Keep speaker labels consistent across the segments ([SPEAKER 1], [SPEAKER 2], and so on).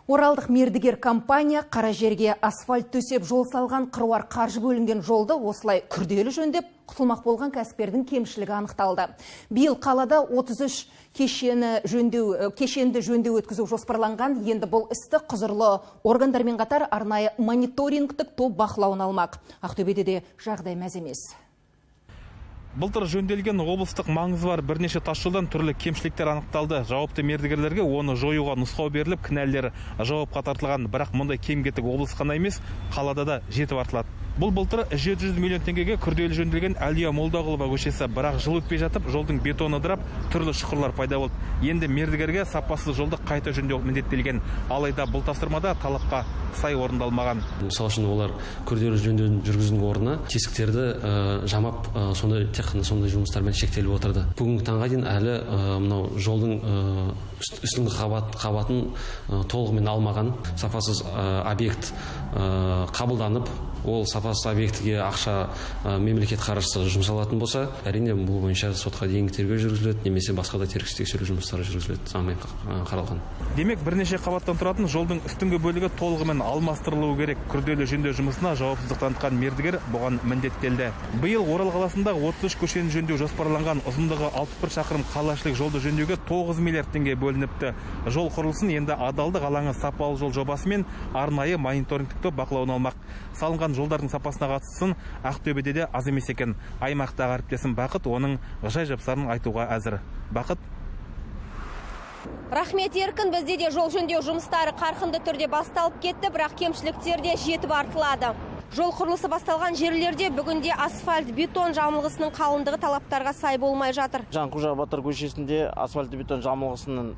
[SPEAKER 1] Оралдық мердігер компания қара жерге асфальт төсеп жол салған. Қыруар қаржы бөлінген жолды осылай күрделі жөндеп құтылмақ болған кәсіпкердің кемшілігі анықталды. Биыл қалада 33 кешенді жөндеу өткізу жоспарланған. Енді бұл істі құзырлы органдармен қатар арнайы мониторингтік топ бақылауын алмақ. Ақтөбеде де жағдай мәз емес.
[SPEAKER 2] Былтыр жөнделген облыстық маңызы бар бірнеше тас жолдан түрлі кемшіліктер анықталды. Жауапты мердігерлерге оны жоюға нұсқау беріліп, кінәлілер жауапқа тартылған. Бірақ мұндай кем-кетік облыс қана емес, қалада да жетіп артылады. Бұл былтыр 700 миллион теңгеге күрделі жөнделген Әлия Молдағұлова көшесі. Бірақ жыл өтпей жатып, жолдың бетоны ыдырап, түрлі шұқырлар пайда болды. Енді мердігерге сапасыз жолды қайта жөндеу міндеттелген. Алайда бұл тапсырмада талапқа сай орындалмаған.
[SPEAKER 3] Мысалы үшін, олар күрделі жөндеуін жүргізудің орнына тесіктерді жамап, сондай тек қана сондай жұмыстармен шектеліп отырды. Бүгінгі таңға дейін әлі мынау жолдың үстіңгі қабатын толығымен алмаған. Сапасыз объект қабылданып, ол сапасыз объектіге ақша, мемлекет қаржысы жұмсалатын болса, әрине, бұл бойынша сотқа дейінгі тергеу жүргізіледі немесе басқа да тексеру жұмыстары жүргізіледі, заңмен қаралған.
[SPEAKER 2] Демек, бірнеше қабаттан тұратын жолдың үстіңгі бөлігі толығымен алмастырылуы керек. Күрделі жөндеу жұмысына жауапсыздық танытқан мердігер бұған міндеттелді. Биыл Орал қаласында 33 көшені жөндеу жоспарланған. Ұзындығы 61 шақырым қалашылық жолды жөндеуге 9 миллиард теңге бөлініпті. Жол құрылысын енді адалдық алаңы сапалы жол жобасымен арнайы мониторингтік топ бақылауына алмақ. Салынған жолдардың сапасына қатысты сын Ақтөбеде де аз емес екен. Аймақтағы әріптесім Бақыт оның жай-жапсарын айтуға әзір. Бақыт.
[SPEAKER 4] Рахмет, Еркін, бізде де жол жөндеу жұмыстары қарқынды түрде басталып кетті, бірақ кемшіліктер де жетіп артылады. Жол құрылысы басталған жерлерде бүгінде асфальт бетон жамылғысының қалыңдығы талаптарға сай болмай жатыр.
[SPEAKER 5] Жанқожа батыр көшесінде асфальт бетон жамылғысының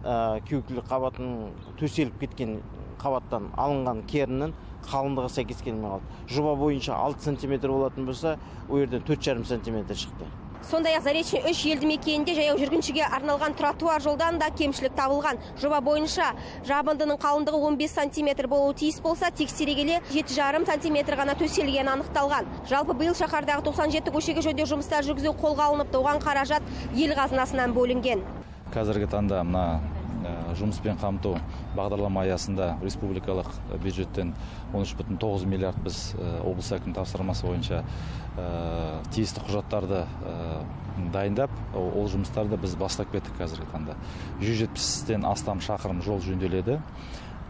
[SPEAKER 5] кеукілі қабатының төселіп кеткен қабаттан алынған керінің қалыңдығы сәйкес келмей қалды. Жоба бойынша 6 сантиметр болатын болса, ол жерден 4,5 сантиметр шықты.
[SPEAKER 4] Сондай-ақ Заречный 3 елді мекенінде жаяу жүргіншіге арналған тротуар жолдан да кемшілік табылған. Жоба бойынша жабындының қалыңдығы 15 сантиметр болуы тиіс болса, тексере келе 7,5 сантиметр ғана төселгені анықталған. Жалпы биыл шаһардағы 97 көшеге жөндеу жұмыстары жүргізу қолға алыныпты. Оған қаражат ел қазынасынан бөлінген.
[SPEAKER 6] Қазіргі таңда мына жұмыспен қамту бағдарлама аясында республикалық бюджеттен 13,9 миллиард біз облыс әкімінің тапсырмасы бойынша тиісті құжаттарды дайындап, ол жұмыстарды біз бастап кеттік. Қазіргі таңда 170-тен астам шақырым жол жөнделеді.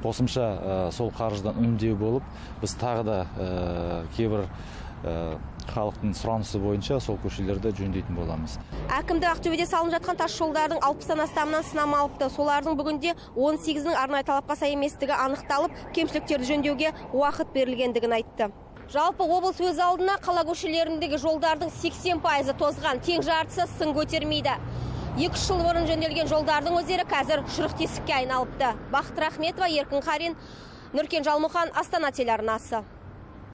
[SPEAKER 6] Қосымша сол қаржыдан үнемдеу болып, біз тағы да кейбір халықтың сұранысы бойынша сол көшелерді жөндейтін боламыз.
[SPEAKER 4] Әкімдік Ақтөбеде салынып жатқан тас жолдардың 60-тан астамынан сынама алыпты. Солардың бүгінде 18-інің арнайы талапқа сай еместігі анықталып, кемшіліктерді жөндеуге уақыт берілгендігін айтты. Жалпы облыс өз алдына қала көшелеріндегі жолдардың 80%-ы тозған, тең жартысы сын көтермейді. 2 жыл бұрын жөнделген жолдардың өздері қазір шұрық тесікке айналыпты. Бақыт Рахметова, Еркін Қарин, Нұркен Жалмұқан, Астана телеарнасы.